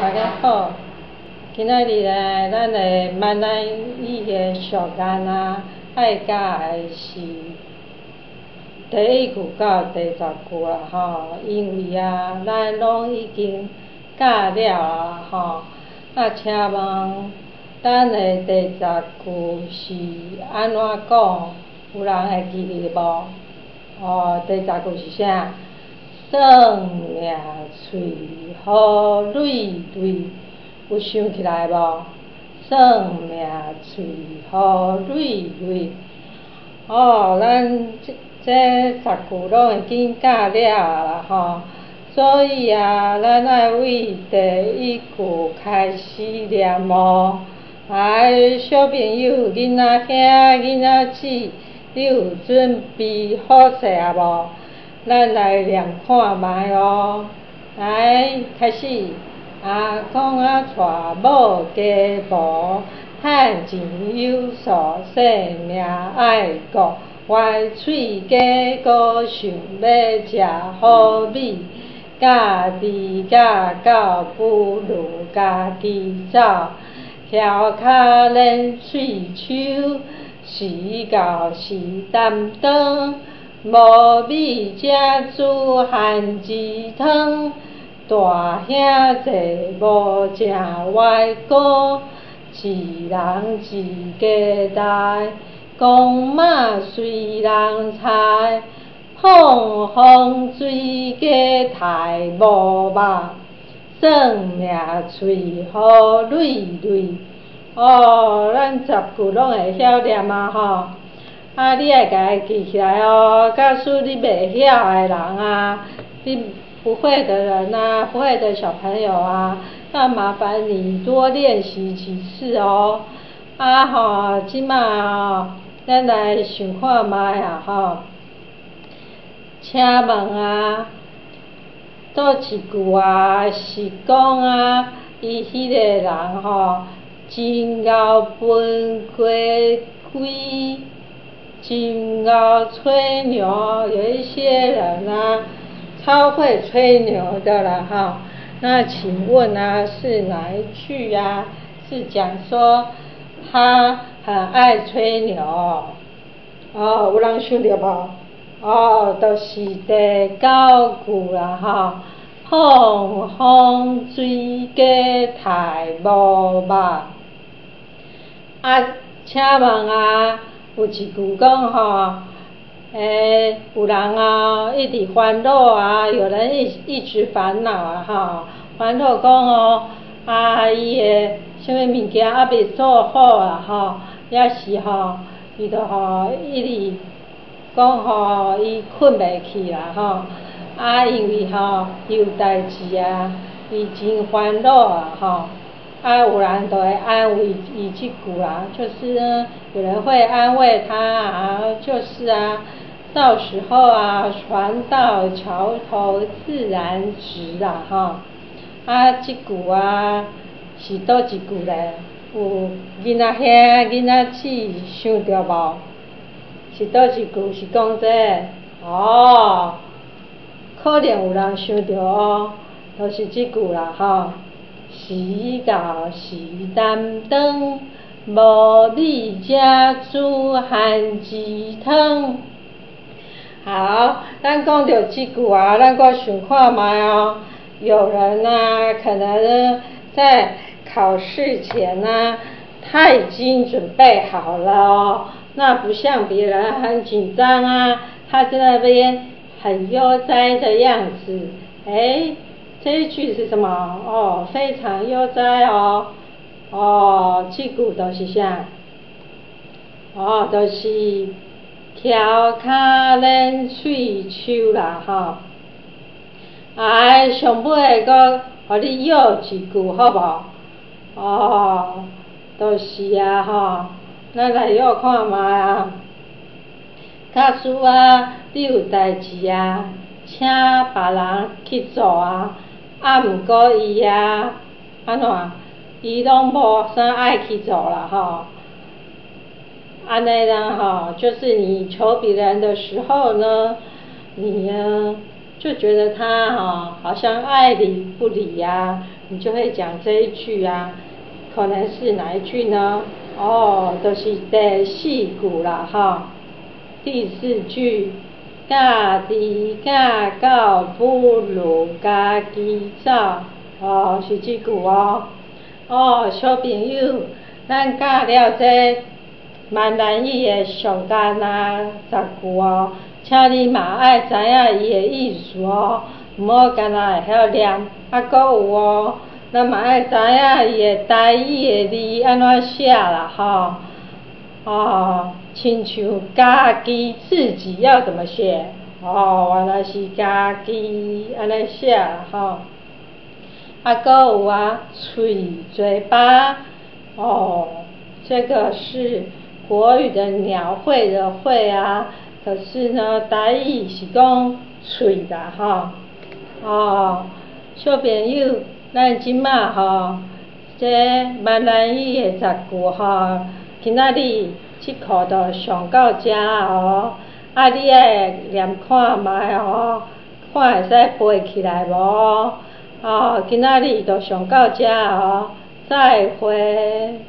大家好，今仔日呢，咱的闽南语的俗諺啊，愛教的是第一句到第十句啦吼，因為啊，咱攏已經教了啊吼。啊，請問咱的第十句是按怎講？有人會記得無？哦，第十句是啥？算命喙好累累，有想起來無？算命喙好累累。哦，咱這這十句攏已經教了啦吼，所以啊，咱愛為第一句開始念哦。來，小朋友、囡仔兄、囡仔姊，你有準備好勢啊無？咱來念看覓哦。來，開始。阿公仔娶某家婆，趁錢有數，性命愛顧，歪喙假閣想欲食好米，家己咬狗不如家己走，翹跤練喙鬚，時到時擔當，無米才煮番薯湯。大兄弟無正歪哥，一人一家代，公媽隨人猜，碰風水雞刣無肉，算命喙好累累。哦，咱十句攏會曉念啊吼！啊，你愛共伊記起來哦。假使你袂曉的人啊，你不會的人啊，不會的小朋友啊，要麻煩你多練習幾次哦。啊吼，這馬哦，咱來想看覓啊吼。請問啊，佗一句啊是講啊，伊彼个人吼，真𠢕分雞胿，真𠢕吹牛，有一些人啊，超會吹牛的啦哈。那請問啊，是哪一句啊？是講說他很愛吹牛。哦，有人想著無？哦，就是第九句啦吼。碰風水雞刣無肉。啊，請問啊，有一句講吼，欸，有人啊一直煩惱啊，有人一直煩惱啊吼，煩惱講哦，啊，伊的啥物物件猶未做好啊吼，抑是吼，伊就吼一直講吼，伊睏袂去啦吼，啊，因為吼，伊有代誌啊，伊真煩惱啊吼，啊，有人就會安慰伊這句啊，就是呢，有人會安慰他啊，就是啊，到時候啊，船到橋頭自然直啦吼，啊，這句啊是佗一句咧？有囡仔兄、囡仔姊想著無？是佗一句是講這個？哦，可能有人想著哦，就是這句啦吼。時到時擔當，無米才煮番薯湯。好，咱講著這句啊，咱閣想看覓哦。有人啊，可能在考試前呢，他已經準備好了哦，那不像別人很緊張啊，他在那邊很悠哉的樣子。欸，這一句是什麼？哦，非常悠哉哦。哦，這句就是啥？哦，就是翹跤練喙鬚啦吼。哎，上尾閣予你約一句好無？哦，就是啊吼，咱來約看覓啊。假使啊，你有代誌啊，請別人去做啊，啊，毋過伊啊，按怎？伊攏無啥愛去做啦吼。按呢啦吼，就是你求別人的時候呢，你呢就覺得他吼好像愛理不理呀，你就會講這一句啊，可能是哪一句呢？哦，就是第四句啦，吼。第四句，家己教狗不如家己走，哦，是這句哦。哦，小朋友，咱教了這閩南語的俗諳仔十句哦，請你嘛愛知影伊的意思哦，毋好干焦會曉念。啊，閣有哦，咱嘛愛知影伊的台語的字按怎寫啦，吼。哦，親像家己自己要怎麼寫？哦，原來是家己按呢寫啦，吼。啊，閣有啊，喙嘴巴，哦，這個是國語的鳥會的會啊，可是呢，台語是講喙啦，吼。哦，小朋友，咱這馬吼，這閩南語的十句吼，今仔日這課就上到遮哦。啊，你愛念看覓哦，看會使背起來無？哦，今仔日就上到遮哦，再會。